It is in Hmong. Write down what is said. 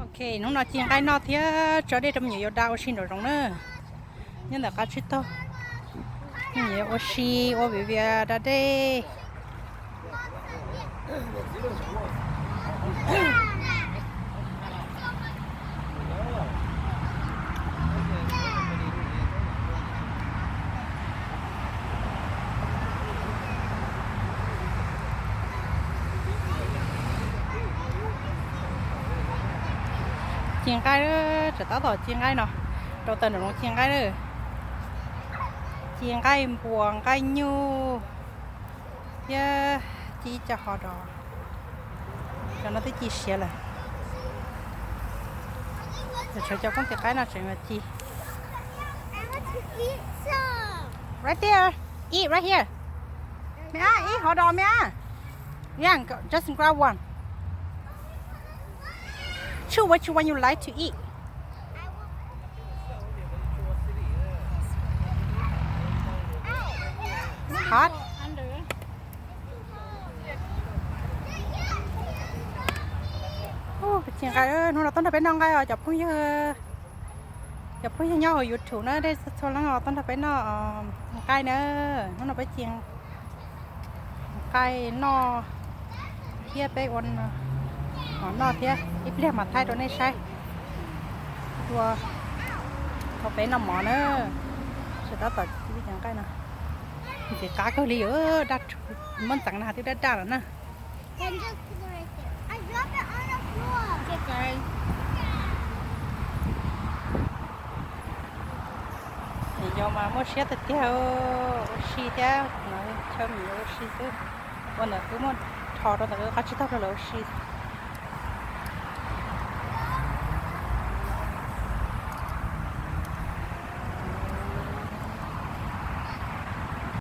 Ok, hnub no ci nqaij noj thiab tso dej rau me nyuam yaus da ua si nraum zoov na. Nyob ntawm qab tsib taug, me nyuam yaus ua si, ua viv vias da dej. Ci nqaij, tsam tab tom ci nqaij no, rau taws nraum zoov ci nqaij lawm. Ci nqaij npua, nqaij nyuj thiab ci ib co hot dog. Cov no twb ci siav lawm. Tshuav cov phooj ywg qaib no tseem ci. Right there. Eat right here. Mej ab, eat hot dog, mej ab. Yeah, go, just grab one. Choose which one you like to eat. Hot. Ci nqaij, hnub no tuaj nrog peb noj nqaij os cov phooj ywg. Cov phooj ywg nyob hauv YouTube na, dej txhua txhua leej os, tuaj nrog peb noj nqaij na. Hnub no peb ci nqaij noj thiab peb ua mov noj thiab, ib pliag mam thaij rau nej saib. Ua thaum peb noj mov na, sawv tab tom ci nqaij no. Ntxim qab kawg li, daj, muab ntxeev no twb daj daj lawm na. Niam yau mas muaj siab tiag tiag, ua si thiab, chaw me nyuam ua si xwb. Ua ntawd twb muaj rho rau ntawm qab tsib taug rau lawv ua si.